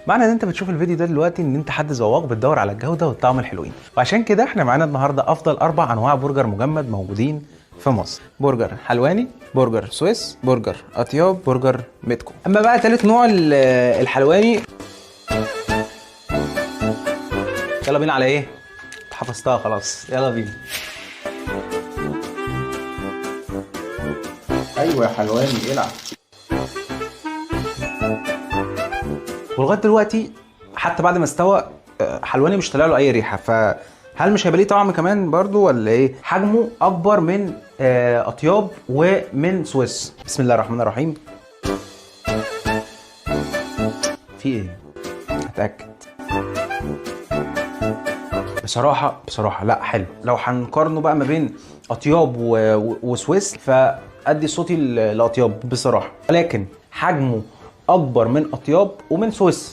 معنى ان انت بتشوف الفيديو ده دلوقتي ان انت حد ذواق بتدور على الجودة والطعم الحلوين، وعشان كده احنا معانا النهارده افضل 4 انواع برجر مجمد موجودين في مصر: برجر حلواني، برجر سويس، برجر اطياب، برجر ميتكو. اما بقى ثالث نوع الحلواني، يلا بينا على ايه؟ حفظتها خلاص، يلا بينا. ايوه يا حلواني العب. ولغاية دلوقتي حتى بعد ما استوى حلواني مش طالع له اي ريحه، فهل مش هيبقى ليه طعم كمان برضو ولا ايه؟ حجمه اكبر من اطياب ومن سويس. بسم الله الرحمن الرحيم. في ايه؟ اتاكد بصراحة لا حلو. لو هنقارنه بقى ما بين اطياب وسويس فادي صوتي لاطياب بصراحة، ولكن حجمه اكبر من اطياب ومن سويس.